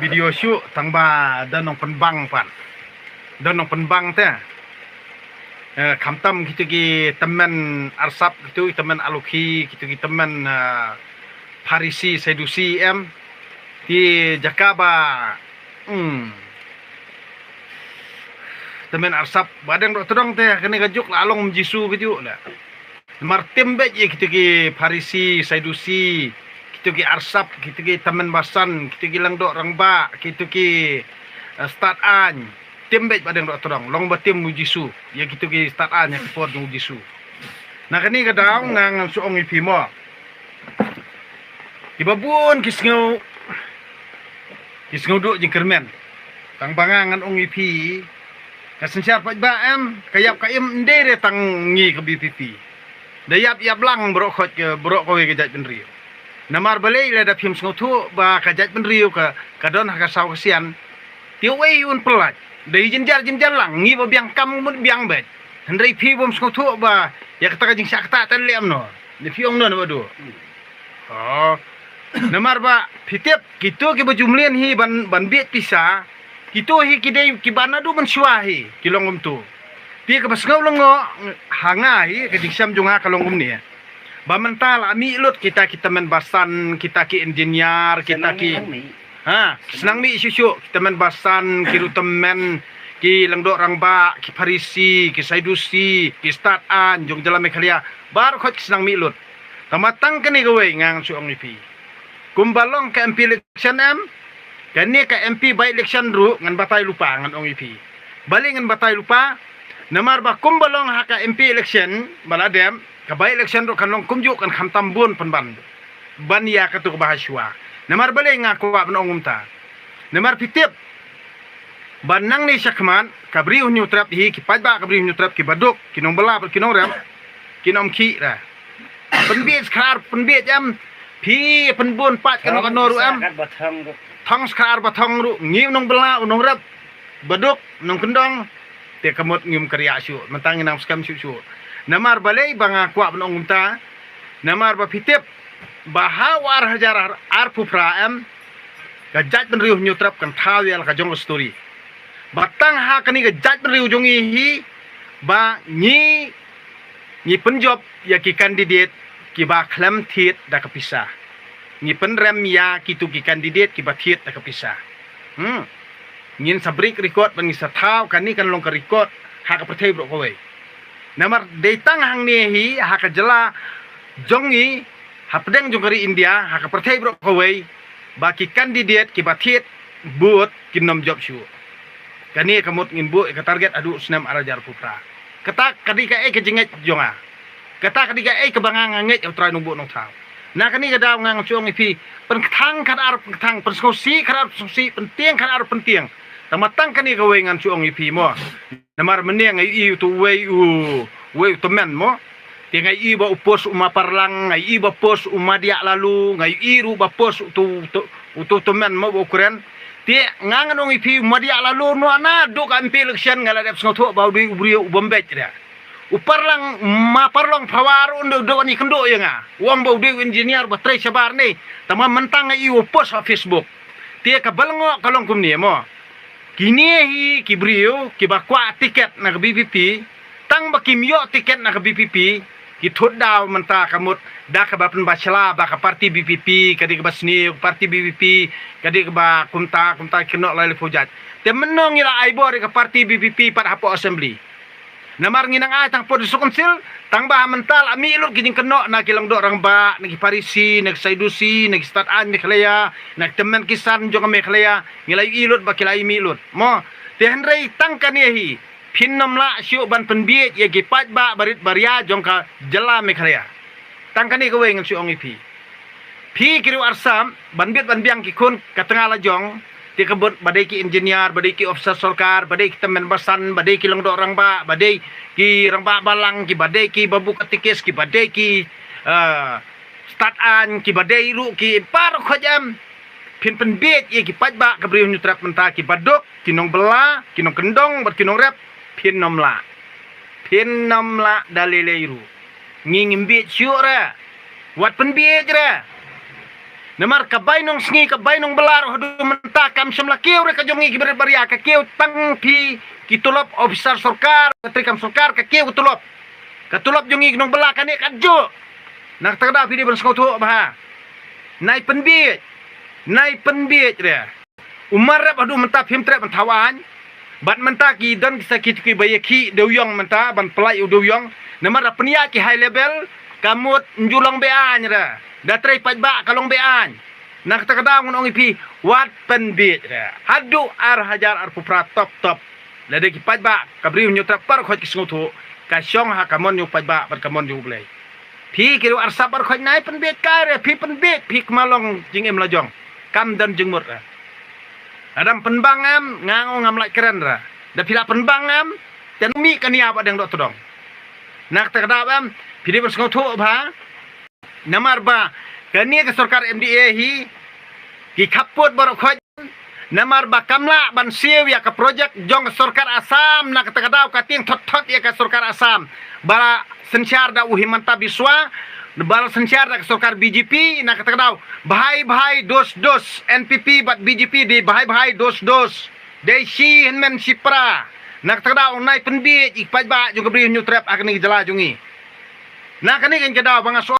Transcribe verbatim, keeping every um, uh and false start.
video shuh tang ba da nong pynbang pat. Da nong pynbang te. Eh, khamtam kitu ki tymmen arsap, kitu ki tymmen alukhi, kitu ki tymmen, eh, Pharisi, Sadusi em. Ki jaka ba, hmm, tymmen arsap ba dang dok tdong te, kane ka juk la long Jisu ka juk la. Namar tim beit ïa kitu ki Pharisi, Sadusi, kitu ki arsap, kitu ki tymmen basan, kitu ki lyngdoh rangbah, kitu ki, eh, stad aiñ. Tim beit ba dang dok tdong, long ba tim u Jisu ïa kitu ki stad aiñ ha ka por jong u Jisu. Na kane ka daw nga ngan shu ong ïa phi mo. Kiba bun ki sngew, ki sngew duh jingkyrmen. Tang ba nga ngan ong ïa phi, ka synshar paidbah em, ka ïap ka im ym dei re tang ngi ka VPP. Da ïap ïap lang baroh khoit ka, baroh kawei ka jaitbynriew. Namar balei lada phim sngewthuh ba ka jaitbynriew ka, ka don ha ka saw ka sian, te uei un pyllait? Da ïa jynjar jynjar lang, ngi ba biang kam mut biang beit. Hynrei phi bym sngewthuh ba ïa kata ka jingshah kata te leh kumno? Ne phi ong kumno ne ba duh? Oh. Namar ba phi tip, kito kiba ju mlien hi ban, ban bieit pisa, kito hi ki dei kiba naduh mynshuwa hi ki long kumto. Te kaba sngew lyngngoh ha nga hi, ka jingshem jong nga ka long kumne. Ba mynta la mih lut kita ki tymmen basan, kita ki engineer, kita ki, ha, ki shnong mih shuh shuh, ki tymmen basan, ki ruh tymmen, ki lyngdoh rangbah, ki Pharisi, ki Sadusi, ki stad aiñ jong jylla Meghalaya. Baroh khoit ki shnong mih lut. Tang ba tang kane kawei nga ngan shu ong ïa phi. Kumba long ka MP election em, kane ka MP by election ruh ngan batai lypa, ngan ong ïa phi. Balei ngan batai lypa? Namar ba kumba long ha ka MP election ba la dep, ka by election ruh kan long kumjuh, kan khamtam bun pynban ban ïa katu kaba ha shuwa. Namar balei nga kwah ban ong kumta? Namar phi tip ba nangne shakhmat ka Bri u Hynñiewtrep hi, ki paidbah ka Bri u Hynñiewtrep, kiba duk, ki nongbylla bad ki nongrep, kin ym khih re. Pynbieit skharar pynbieit em, phi pynbun pat kano kano ruh em. Thong skharar ba thong ruh, ngi u nongbylla, u nongrep, ba duk, nongkyndong, te ka mut ngim kyrïah shuh, mynta ngi nang skhem shuh shuh. Namar balei ba nga kwah ban ong kumta? Namar ba phi tip ba ha u ar hajar arphew phra em, ka jaitbynriew Hynñiewtrep kan thaw ïa la ka jong ka story. Ba tang ha kane ka jaitbynriew jong ngi hi ba ngi, ngi pynjop ïa ki candidate kiba khlem thied da ka pisa. Ngi pynrem ïa kitu ki candidate kiba thied da ka pisa. Hmm. Ngin sa break record bad ngin sa thaw, kane kan long ka record ha ka pyrthei baroh kawei. Namar dei tang hangne hi ha ka jylla jong ngi, hapdeng jong ka ri India, ha ka pyrthei baroh kawei, ba ki candidate kiba thied vote kin ym jop shuh. Kane ka mut ngin buh ïa ka target haduh snem ar hajar arphew phra. Kata ka dei kaei ka jingngeit jong nga? Kata ka dei kaei kaba nga nga ngeit ïa U Trai Nongbuh Nongthaw. Na kane ka daw nga ngan shu ong ïa phi, pynkthang khadar pynkthang, pynsngewsih khadar pynsngewsih, pyntieng khadar pyntieng. Tang ba tang kane kawei ngan shu ong ïa phi mo. Namar mynne nga ïohi utu uwei u, uwei u tymmen mo. Te nga ïohi ba u post u Ma Parlang, nga ïohi ba post u Ma Diah Lalu, nga ïohi ruh ba post utu, utu, utu u tymmen mo ba u kren. Te nga ngan ong ïa phi, u Ma Diah Lalu, naduh ka MP election nga la dep sngewthuh ba u dei u briew u bym beit re. U Parlang, Ma Parlang Phawa ruh u dei, u dei ban ïakynduh ïa nga. U ong ba u dei u engineer ba trei shabar ne. Tang ba mynta nga ïohi u post ha Facebook. Te kaba lyngngoh ka long kumne mo. Kine hi ki briew kiba kwah tiket na ka VPP, tang ba kim ïoh tiket na ka VPP, ki thut daw mynta ka mut da kaba pynbishar ba ka party VPP ka dei kaba sniew, ka party VPP ka dei kaba kumta kumta, kynnoh lai lai phew jait. Te mynno ngi la ai bor ïa ka party VPP pat hapoh assembly? Namar ngi nang ai tang hapoh District Council, tang ba ha mynta la mih lut ki jingkynnoh na ki lyngdoh rangbah, na ki Pharisi, na ki Saddusi, na ki stad aiñ Meghalaya, na ki tymmen kisan jong ka Meghalaya, ngi la ïohi lut ba ki la ïa mih lut mo. Te hynrei tang kane hi, phin ym lah shuh ban pynbieit ïa ki paidbah barit baria jong ka jylla Meghalaya. Tang kane kawei ngan shu ong ïa phi. Phi ki riew arsap, ban bit ban biang ki khun ka tnga la jong, te ka mut ba dei ki engineer, ba dei ki officer sorkar, ba dei ki tymmen basan, ba dei ki lyngdoh rangbah, ba dei ki rangbah balang, kiba dei ki babu katikis, kiba dei ki, eh, stad aiñ, kiba dei ruh ki baroh khoit em. Phin pynbieit ïa ki paidbah ka Bri u Hynñiewtrep mynta, kiba duk, ki nongbylla, ki nongkyndong bad ki nongrep, phin ym lah. Phin ym lah da lei lei ruh. Ngi ngim bieit shuh re. Wat pynbieit re. Namar ka bai nong sngi, ka bai nong bylla ruh haduh mynta kam shym la kiew re ka jong ngi ki barit baria, ka kiew tang phi ki tulop officer sorkar, ka treikam sorkar, ka kiew ka tulop. Ka tulop jong ngi ki nong bylla kane ka juh. Na kata ka daw phi dei ban sngewthuh bha. Nai pynbiej. Nai pynbiej re. Umar rep haduh mynta phim trep ban thaw aiñ. Bad mynta ki don ki sa ki ki ba ïa ki dewiong mynta ban pynlait u dewiong. Namar da pynïaid ki high level ka mut nju long be aiñ re. Da trei paidbah ka long be aiñ. Na kata ka daw ngan ong ïa phi wat pynbiej re. Haduh ar hajar arphew phra top top. Lada ki paidbah ka Bri Hynñiewtrep baroh khoit ki sngewthuh, ka shong ha ka mon jong u paidbah bad ka mon jong u Blei. Phi ki riew arsap baroh khoit nai pynbiej kai re, phi pynbiej phi kma long jingim la jong. Kam don jingmut re. Lada pynbang em, nga ong ngam lah kren re. Da phi la pynbang em, te nang mih ka nia ba dang doh tdong. Na kata ka daw em, phi dei ban sngewthuh bha. Namar ba kane ka sorkar M D A hi ki khappud baroh khoit. Namar ba kam lah ban siew ïa ka projek jong ka sorkar Assam, na kata ka daw ka tieng thot thot ïa ka sorkar Assam. Ba la synshar da u Himanta Biswa, ba la synshar da ka sorkar B J P, na kata ka daw bhai bhai dos dos, N P P bad B J P dei bhai bhai dos dos. Dei shi hynmen shi pra. Na kata ka daw nai pynbiej ïa ki paidbah jong ka Bri Hynñiewtrep ha kane ka jylla jong ngi. Na kane ka daw ba nga shu